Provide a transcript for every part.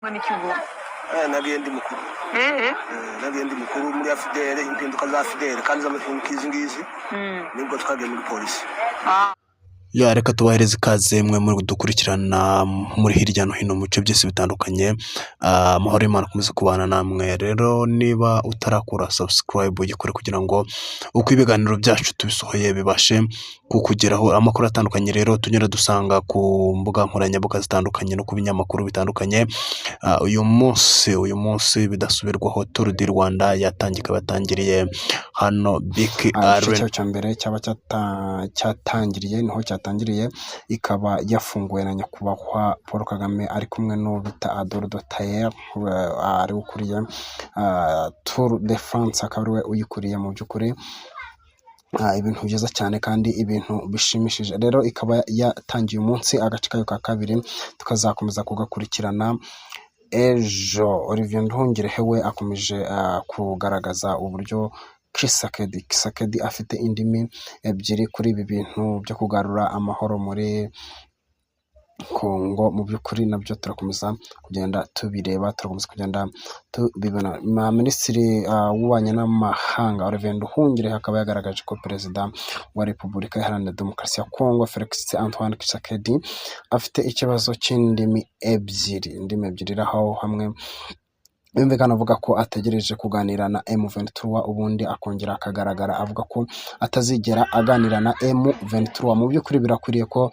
N'ikigo. Nagiye ndi mukuru. Nagiye ndi mukuru muri AFDL, impinduka za AFDL kandi z'amahinduka izi ngizi, nibwo twagiye muri polisi. Ya, reka tubahereze ikaze mwe muri kudukurikirana muri hirya no hino mu bice byose bitandukanye. Amahoro y'Imana akomeze kubana namwe. Rero niba utarakora subscribe, ugikore kugira ngo uko ibiganiro byacu tubisohoye bibashe kukugeraho. Amakuru atandukanye rero tunyura dusanga ku mbuga nkoranyambaga zitandukanye no ku binyamakuru bitandukanye. Uyu munsi bidasubirwaho, Tour du Rwanda yatangiye, ikaba yatangiriye hano BK Igice Arena. Cyayo cya mbere cyaba cyatangiriye, niho cyatangiriye, ikaba yafunguwe na Nyakubahwa Paul Kagame ari kumwe n'uwo bita Arnaud Taher, ari we ukuriye Tour de France, akaba ari we uyikuriye. Mu by'ukuri ibintu byiza cyane kandi ibintu bishimishije. Rero ikaba yatangiye umunsi, agace kayo ka kabiri tukazakomeza kugakurikirana ejo. Olivier Nduhungirehe we akomeje kugaragaza uburyo Tshisekedi afite indimi ebyiri kuri ibi bintu byo kugarura amahoro muri Kongo. Mu by'ukuri nabyo turakomeza kugenda tubireba, turakomeza kugenda tubibona. Minisitiri w'ububanyi n'amahanga Olivier Nduhungirehe akaba yagaragaje ko Perezida wa Repubulika Iharanira Demokarasi ya Kongo, Felix Antoine Tshisekedi, afite ikibazo cy'indimi ebyiri, indimi ebyiri, aho hamwe yumvikana avuga ko ategereje kuganira na M23, ubundi akongera akagaragara avuga ko atazigera aganira na M23. Mu by'ukuri birakwiriye ko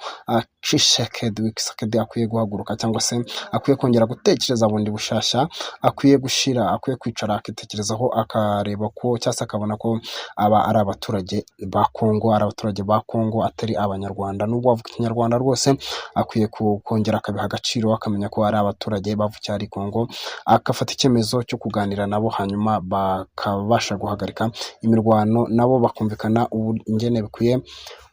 Tshisekedi akwiye guhaguruka cyangwa se akwiye kongera gutekereza bundi bushyashya, akwiye gushyira, akwiye kwicara akitekerezaho, akareba ko cyangwa se akabona ko aba ari abaturage ba Kongo, ari abaturage ba Kongo, atari Abanyarwanda. Nubwo bavuga Ikinyarwanda rwose, akwiye kongera akabiha agaciro, akamenya ko ari abaturage bavukiye ari Kongo, agafata icyemezo cyo kuganira nabo, hanyuma bakabasha guhagarika imirwano, nabo bakumvikana ingene bikwiye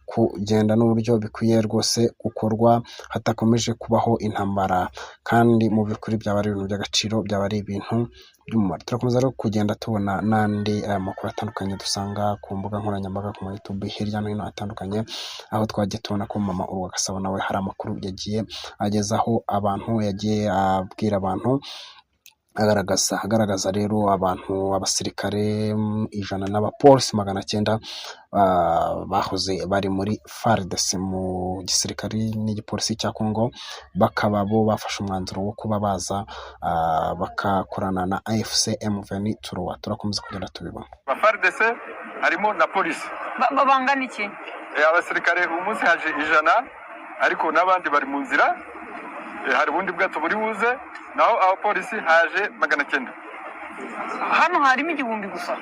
kugenda n'uburyo bikwiye rwose gukorwa hatakomeje kubaho intambara. Kandi mu by'ukuri byaba ari ibintu by'agaciro, byaba ari ibintu by'umumaro. Turakomeza rero kugenda tubona n'andi makuru atandukanye dusanga ku mbuga nkoranyambaga, ku ma YouTube hirya no hino atandukanye, aho twagiye tubona ko Mama Urwagasabo nawe hari amakuru yagiye agezaho abantu, yagiye abwira abantu, agaragaza rero abantu, abasirikare 100 n'abapolisi 900 bahoze bari muri FARDC, mu gisirikare n'igipolisi cya Congo, bakaba bo bafashe umwanzuro wo kuba baza bakakorana na AFC M23. Turakomeza kugenda tubibona. FARDC harimo na polisi. Bangana iki? Abasirikare uyu munsi haje 100, ariko n'abandi bari mu nzira. Hari ubundi bwato buri buze. Naho abapolisi haje 900. Hano harimo 1000 gusa?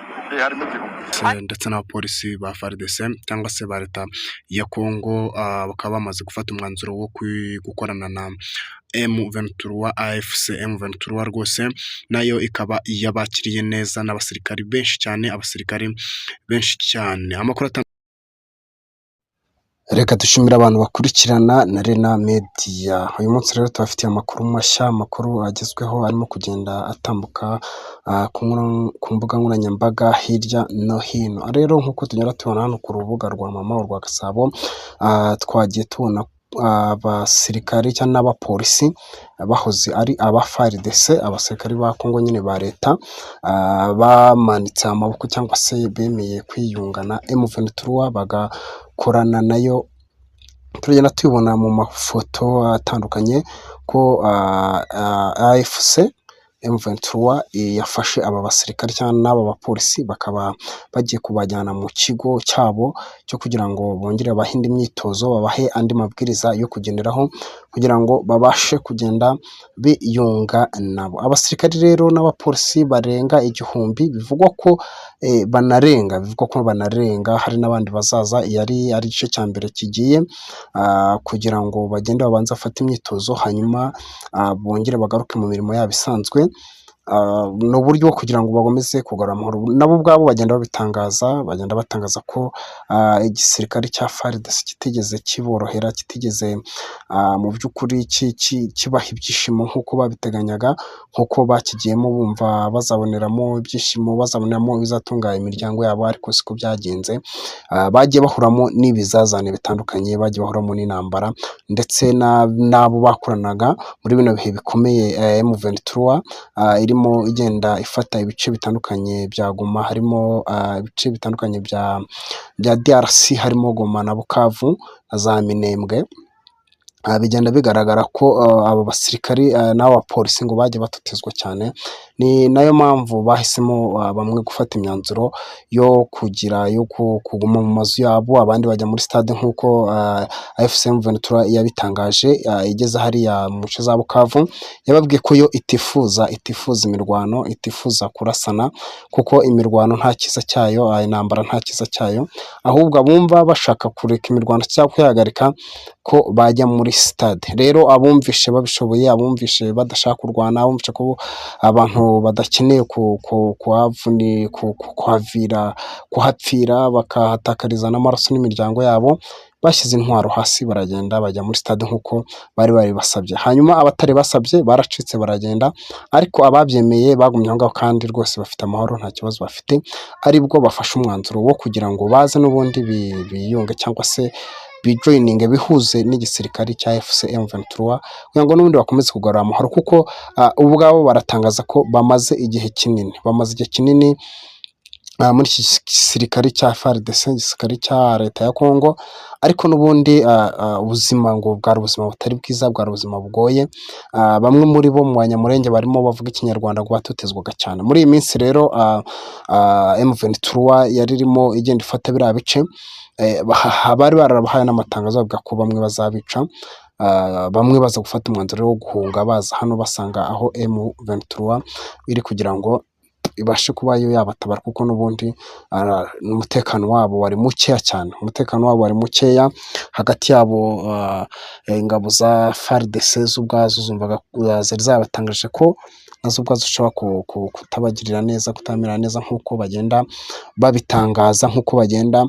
Harimo 1000. Ndetse n'abapolisi ba FARDC cyangwa se ba leta ya Congo bakaba bamaze gufata umwanzuro wo gukorana na M23, AFC M23. Rwose nayo ikaba yabakiriye neza n'abasirikari benshi cyane, abasirikari benshi cyane. Amakuru atandukanye. Reka dushimire abantu bakurikirana na Rena Media. Uyu munsi rero tubafitiye amakuru mashya, amakuru agezweho arimo kugenda atambuka ku mbuga nkoranyambaga hirya no hino. Rero nk'uko tugenda tubona hano ku rubuga rwa Mama Urwagasabo, twagiye tubona abasirikari cyangwa n'abapolisi bahoze ari aba FARDC, abasirikari ba Kongo nyine ba leta, bamanitse amaboko cyangwa se bemeye kwiyunga na M23, bagakorana nayo. Turagenda tubibona mu mafoto atandukanye ko AFC M23 yafashe aba basirikare cyangwa n'aba bapolisi, bakaba bagiye kubajyana mu kigo cyabo cyo kugira ngo bongere babahe indi myitozo, babahe andi mabwiriza yo kugenderaho kugira ngo babashe kugenda biyunga nabo. Abasirikare rero n'abapolisi barenga 1000, bivugwa ko banarenga, bivugwa ko banarenga, hari n'abandi bazaza. Yari ari igice cya mbere kigiye kugira ngo bagende babanze bafate imyitozo, hanyuma bongere bagaruke mu mirimo yabo isanzwe. Ni uburyo bwo kugira ngo bakomeze kugarura amahoro. Nabo ubwabo bagenda babitangaza, bagenda batangaza ko igisirikare cya FARDC kitigeze kiborohera, kitigeze mu by'ukuri kibaha ibyishimo nk'uko babiteganyaga, nk'uko bakigiyemo bumva bazaboneramo ibyishimo, bazaboneramo ibizatunga imiryango yabo, ariko siko byagenze. Bagiye bahuramo n'ibizazane bitandukanye, bagiye bahuramo n'intambara ndetse n'abo bakoranaga muri bino bihe bikomeye. M23 irimo igenda ifata ibice bitandukanye bya Goma, harimo ibice bitandukanye bya DRC, harimo Goma na Bukavu na za Minembwe. Bigenda bigaragara ko abo basirikari n'abo bapolisi ngo bagiye batotezwa cyane. Ni nayo mpamvu bahisemo bamwe gufata imyanzuro yo kugira yo kuguma mu mazu yabo, abandi bajya muri stade nk'uko AFC M23 yabitangaje. Igeze hariya mu nce za Bukavu, yababwiye ko yo itifuza imirwano, itifuza kurasana, kuko imirwano nta cyiza cyayo, intambara nta cyiza cyayo, ahubwo abumva bashaka kureka imirwano cyangwa kuyihagarika ko bajya muri stade. Rero abumvishe babishoboye, abumvishe badashaka kurwana, abumvishe ko abantu badakeneye kuhavira, kuhapfira, bakahatakariza n'amaraso n'imiryango yabo, bashyize intwaro hasi, baragenda bajya muri stade nk'uko bari babibasabye. Hanyuma abatari basabye baracitse baragenda, ariko ababyemeye bagumye aho ngaho kandi rwose bafite amahoro, nta kibazo bafite. Aribwo bafashe umwanzuro wo kugira ngo baze n'ubundi biyunge cyangwa se bijoininge, bihuze n'igisirikare cya AFC M23, kugira ngo n'ubundi bakomeze kugarura amahoro, kuko ubwabo baratangaza ko bamaze igihe kinini muri iki gisirikare cya FARDC, igisirikare cya leta ya Congo, ariko n'ubundi ubuzima ngo bwari ubuzima butari bwiza, bwari ubuzima bugoye. Bamwe muri bo mu Banyamulenge barimo bavuga Ikinyarwanda ngo batotezwaga cyane. Muri iyi minsi rero M23 yari irimo igenda ifata biriya bice, bari barabahaye n'amatangazo bavuga ko bamwe bazabica. Bamwe baza gufata umwanzuro wo guhunga, baza hano basanga aho M23 iri kugira ngo ibashe kuba yo yabatabara, kuko n'ubundi umutekano wabo wari mukeya cyane, umutekano wabo wari mukeya hagati yabo. Ingabo za FARDC zo ubwazo zumvaga zari zabatangaje ko nazo ubwazo zishobora kutabagirira neza, kutamera neza nk'uko bagenda babitangaza, nk'uko bagenda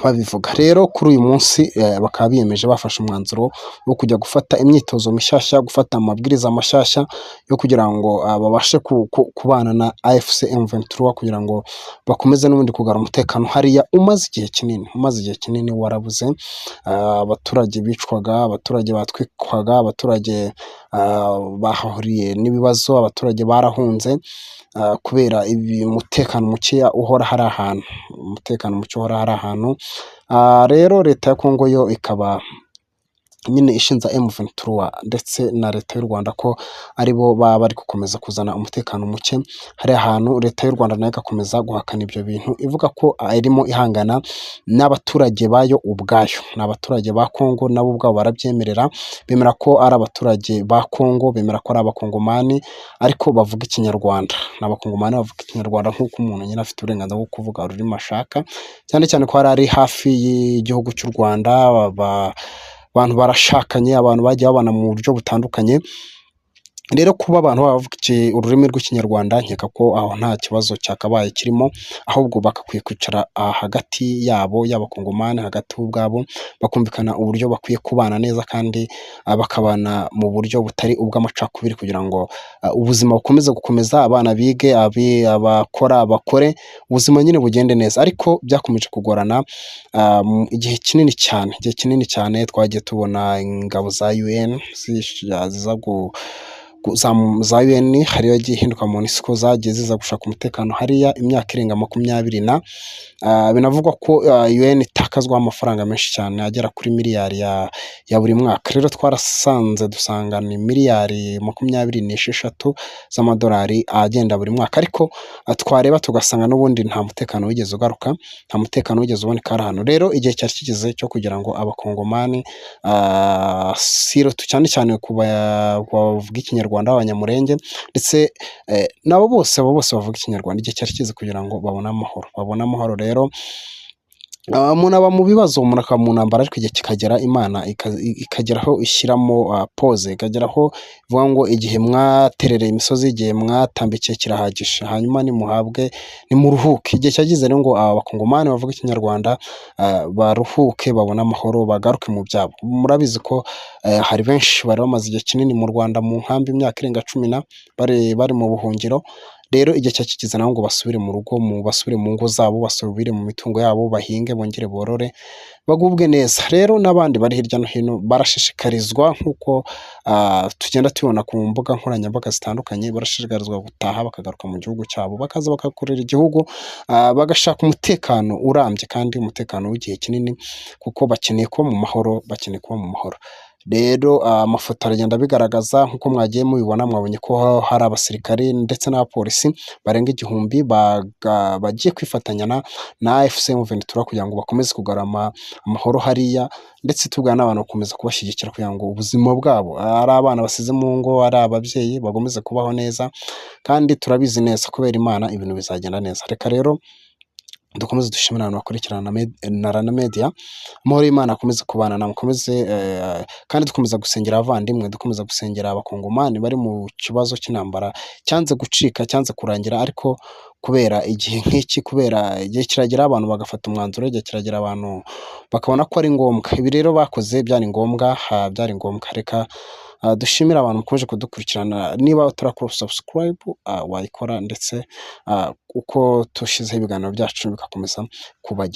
babivuga. Rero kuri uyu munsi bakaba biyemeje, bafashe umwanzuro wo kujya gufata imyitozo mishyashya, gufata amabwiriza mashyashya yo kugira ngo babashe kubana na AFC M23, kugira ngo bakomeze n'ubundi kugarura umutekano hariya umaze igihe kinini warabuze. Abaturage bicwaga, abaturage batwikwaga, abaturage bahahuriye n'ibibazo, abaturage barahunze kubera umutekano mukeya uhora hari ahantu, umutekano muke uhora hari ahantu. Rero leta ya Kongo yo ikaba nyine ishinja M23 ndetse na leta y'u Rwanda ko aribo baba bari gukomeza kuzana umutekano muke hariya hantu. Leta y'u Rwanda nayo igakomeza guhakana ibyo bintu, ivuga ko irimo ihangana n'abaturage bayo ubwayo. Ni abaturage ba Kongo, nabo ubwabo barabyemerera, bemera ko ari abaturage ba Kongo, bemera ko ari Abakongomani ariko bavuga Ikinyarwanda. Ni Abakongomani bavuga Ikinyarwanda, nk'uko umuntu nyine afite uburenganzira bwo kuvuga ururimi ashaka, cyane cyane ko hari ari hafi y'igihugu cy'u Rwanda. Abantu barashakanye, abantu bagiye babana mu buryo butandukanye. Rero kuba abantu bavuga ururimi rw'Ikinyarwanda, nkeka ko aho nta kibazo cyakabaye kirimo, ahubwo bagakwiye kwicara hagati yabo y'Abakongomani, hagati ubwabo bakumvikana uburyo bakwiye kubana neza, kandi bakabana mu buryo butari ubw'amacakubiri, kugira ngo ubuzima bukomeze gukomeza, abana bige, abakora bakore, ubuzima nyine bugende neza. Ariko byakomeje kugorana igihe kinini cyane, igihe kinini cyane twagiye tubona ingabo za UN ziza za UN, hariyo yagiye ihinduka MONUSCO, zagiye ziza gushaka umutekano hariya imyaka irenga 20 na binavugwa ko UN itakazwaho amafaranga menshi cyane agera kuri miliyari ya buri mwaka. Rero twarasanze dusanga ni miliyari 26 z'amadolari agenda buri mwaka, ariko twareba tugasanga n'ubundi nta mutekano wigeze ugaruka, nta mutekano wigeze uboneka hari ahantu. Rero igihe cyari kigeze cyo kugira ngo Abakongomani, surtout cyane cyane ku bavuga Ikinyarwanda b'Abanyamurenge, ndetse nabo bose, abo bose bavuga Ikinyarwanda, igihe cyari kigeze kugira ngo babone amahoro, babone amahoro. Rero Umuntu aba mu bibazo, umuntu akaba mu ntambara, ariko igihe kikagera Imana ikagera aho ishyiramo pause, ikagera aho ivuga ngo igihe mwaterereye imisozi, igihe mwatambikiye kirahagije, hanyuma nimuhabwe, nimuruhuke. Igihe cyageze rero ngo aba bakongomani bavuga ikinyarwanda baruhuke, babone amahoro, bagaruke mu byabo. Murabizi ko hari benshi bari bamaze igihe kinini mu Rwanda mu nkambi, imyaka irenga 10 na bari mu buhungiro. Rero igihe cyari kigeze nabo ngo basubire mu rugo, basubire mu ngo zabo, basubire mu mitungo yabo, bahinge, bongere borore, bagubwe neza. Rero n'abandi bari hirya no hino barashishikarizwa, nk'uko tugenda tubibona ku mbuga nkoranyambaga zitandukanye, barashishikarizwa gutaha bakagaruka mu gihugu cyabo, bakaza bagakorera igihugu, bagashaka umutekano urambye kandi umutekano w'igihe kinini, kuko bakeneye kuba mu mahoro, bakeneye kuba mu mahoro. Rero amafoto aragenda abigaragaza nk'uko mwagiye mubibona, mwabonye ko hari abasirikari ndetse n'abapolisi barenga 1000 bagiye kwifatanya na AFC M23 kugira ngo bakomeze kugarura amahoro hariya, ndetse tubwira n'abantu gukomeza kubashyigikira kugira ngo ubuzima bwabo, ari abana basize mu ngo, ari ababyeyi, bakomeze kubaho neza, kandi turabizi neza kubera Imana ibintu bizagenda neza. Reka rero dukomeze dushimire abantu bakurikirana na Rana Media. Amahoro y'Imana akomeze kubana namwe, mukomeze kandi dukomeza gusengera abavandimwe, dukomeza gusengera abakongomani bari mu kibazo cy'intambara cyanze gucika, cyanze kurangira, ariko kubera igihe nk'iki, kubera igihe kiragera abantu bagafata umwanzuro, igihe kiragera abantu bakabona ko ari ngombwa. Ibi rero bakoze byari ngombwa, byari ngombwa. Reka dushimire abantu mukomeje kudukurikirana. Niba utarakora subscribe, wayikora, ndetse uko dushyizeho ibiganiro byacu bigakomeza kubageraho.